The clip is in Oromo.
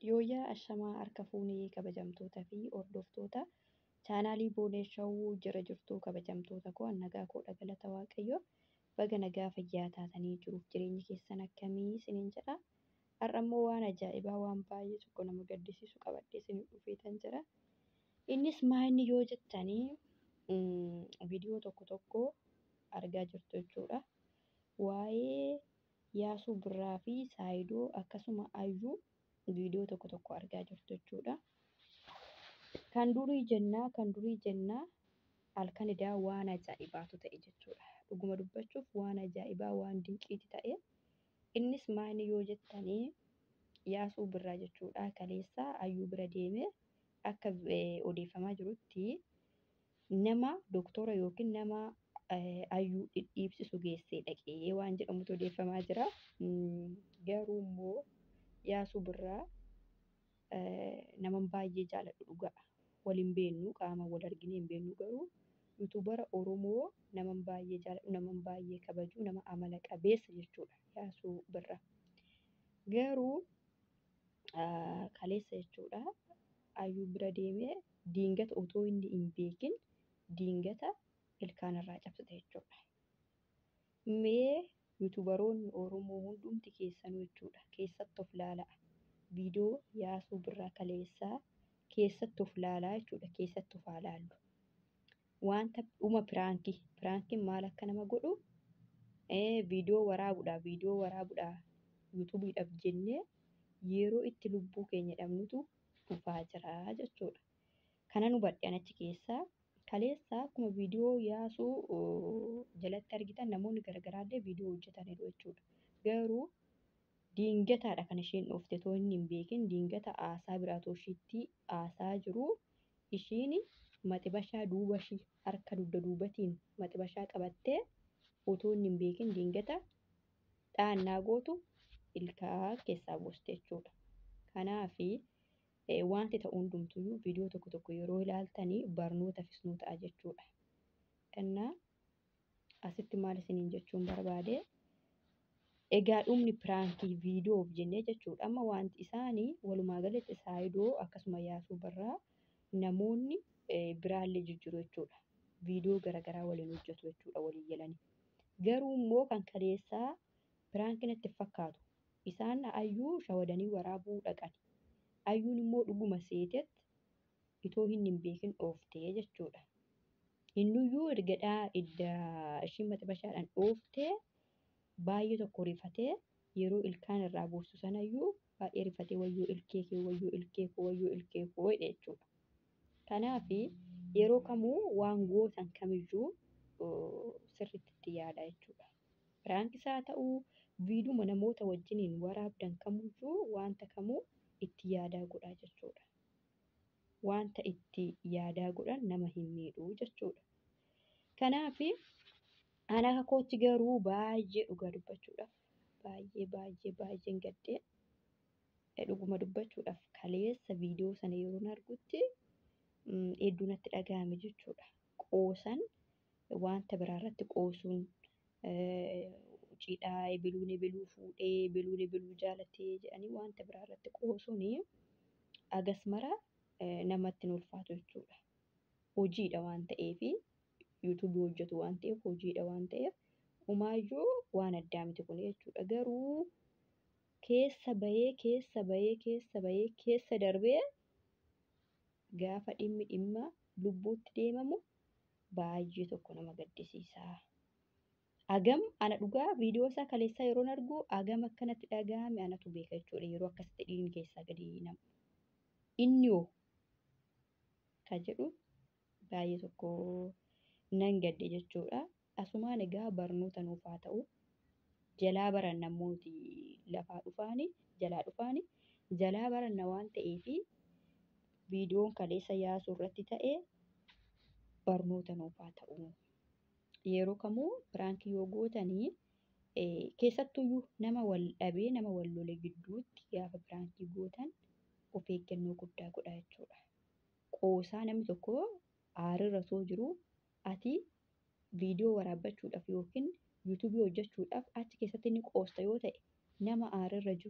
Yooyyaa ashamaa harka fuunee kabajamtoota fi hordoftoota chaanaalii Boonee Shawuu jira jirtuu kabajamtoota koo nagaa koodha galata Waaqayyoo baga nagaa fayyaa taatanii jiruuf jireenyi keessan akkamii isiniin jedha. Har'a immoo waan ajaa'ibaa waan baay'ee tokko nama gaddisiisu qabadhee isiniif dhufeetan jira. Innis maal yoo jettanii viidiyoo tokko tokko argaa jirtu jechuudha. Waa'ee Yaasuu Birraa fi Saayidoo akkasuma Ayyuu viidiyoo tokko tokko argaa jirtu jechuudha. Kan durii jennaa kan durii jennaa halkan edaa waan ajaa'ibaatu ta'e jechuudha. Dhuguma dubbachuuf waan ajaa'ibaa waan dinqiiti ta'e. Innis maal yoo jettanii Yaasuu Birraa jechuudha. Kaleessa Ayyuu bira deemee akka odeeffamaa jirutti nama doktora yookiin nama Ayyuu dhidhiibsisu geessee dhaqee waan jedhamutu odeeffamaa jira. Garuu immoo Yaasuu Birraa naman baay'ee jaaladhu dhugaa. Wal hin beeknu qaama wal arginee hin beeknu garuu yuutuubara Oromoo naman baay'ee jaaladhu naman baay'ee kabaju nama amala qabeessa jechuudha Yaasuu Birraa. Garuu kaleessa jechuudha Ayyuu bira deemee diingata otoo inni hin beekin diingata ilkaan irraa cabsite jechuudha. Mee yuutuubaroonni Oromoo hundumti keessanuu jechuudha keessatti of laalaa. Viidiyoo Yaasuu Birraa kaleessaa keessatti of laalaa jechuudha keessatti of haa laallu. Wanta dhuma piraankii piraankiin maal akka nama godhu viidiyoo waraabuudhaaf viidiyoo waraabuudhaaf yuutuubiidhaaf jennee yeroo itti lubbuu keenya dhabnutu dhufaa jira jechuudha. Kanan hubadhe an achi keessaa kaleessa akkuma viidiyoo Yaasuu jalatti argitan namoonni garaagaraallee viidiyoo hojjetaniiru jechuudha. Garuu diingataadha kan isheen dhoofte otoo inni hin beekin diingata haasaa biraa otoo ishiitti haasaa jiru ishiin maxibashaa duuba ishii harka dugda duubatiin maxibashaa qabattee otoo inni hin beekin diingata dhaannaa gootu ilkaan keessaa buuste jechuudha. Kanaafi wanti ta'u hundumtuyyuu viidiyoo tokko tokko yeroo ilaaltanii barnootafis nuu ta'a jechuudha. Innaa asitti maal isiniin jechuun barbaade egaa dhumni piraankii viidiyoof jennee jechuudha. Amma wanti isaanii walumaa galatti Saayidoo akkasuma Yaasuu Birraa namoonni biraallee jijjiiru jechuudha. Viidiyoo garaagaraa waliin hojjetu jechuudha walii galanii. Garuu immoo kan kaleessaa piraankii natti hin fakkaatu. Isaan Ayyuu shawadanii waraabuu dhaqan. Ayyuun immoo dhuguma seetetti itoo inni hin beekin dhooftee jechuudha. Innuyyuu erga idda ishiin maxibashaadhaan dhooftee baay'ee tokko rifatee yeroo ilkaan irraa buustu sanayyuu baay'ee rifatee wayyoo ilkee kee wayyoo ilkee koo wayyoo ilkee koo jedhe jechuudha. Kanaaf yeroo kamuu waan gootan kamiyyuu sirriitti itti yaadaa jechuudha. Piraankis haa ta'uu viidiyuma namoota wajjiniin waraabdan kamiyyuu wanta kamuu itti yaadaa godhaa jechuudha. Wanta itti yaadaa godhan nama hin miidhu jechuudha. Kanaaf ani akka kootti garuu baay'ee dhugaa dubbachuudhaaf baay'ee baay'ee baay'een gaddee dhuguma dubbachuudhaaf kaleessa viidiyoo sana yeroon argutti hedduu natti dhagahame jechuudha. Qoosan wanta biraarratti qoosuun cidhaa ebeluun ebeluu fuudhee ebeluun ebeluu jaalatee jedhanii wanta biraarratti qoosuun hagas mara namatti hin ulfaatu jechuudha. Hojiidha waan ta'eef yuutuubii hojjetu waan ta'eef hojiidha waan ta'eef homaayyuu waan addaa miti kun jechuudha. Garuu keessa bahee keessa bahee keessa bahee keessa darbee gaafa dhimmi dhimma lubbuutti deemamu baay'ee tokko nama gaddisiisa. Hagam ana dhugaa viidiyoo isaa kaleessaa yeroon argu hagam akkanatti dhagahame anatu beeka jechuudha. Yeroo akkasitti dhiigni keessaa gadi namu. Inni hoo kan jedhu baay'ee tokko nan gadde jechuudha. Asumaan egaa barnoota nuuf haa ta'u. Jalaa baranna namooti lafaa dhufaani jalaa dhufaani jalaa baranna waan ta'eef viidiyoon kaleessa Yaasuu irratti ta'e barnoota nuuf haa ta'u. Yeroo kamuu piraankii yoo gootanii keessattuyyuu nama wal dhabee nama wal lole gidduutti gaafa piraankii gootan of eeggannoo guddaa godhaa jechuudha. Qoosaa namni tokko aarirra osoo jiru ati viidiyoo waraabbachuudhaaf yookiin yuutuubii hojjechuudhaaf achi keessatti inni qoosta yoo ta'e nama aarirra jiru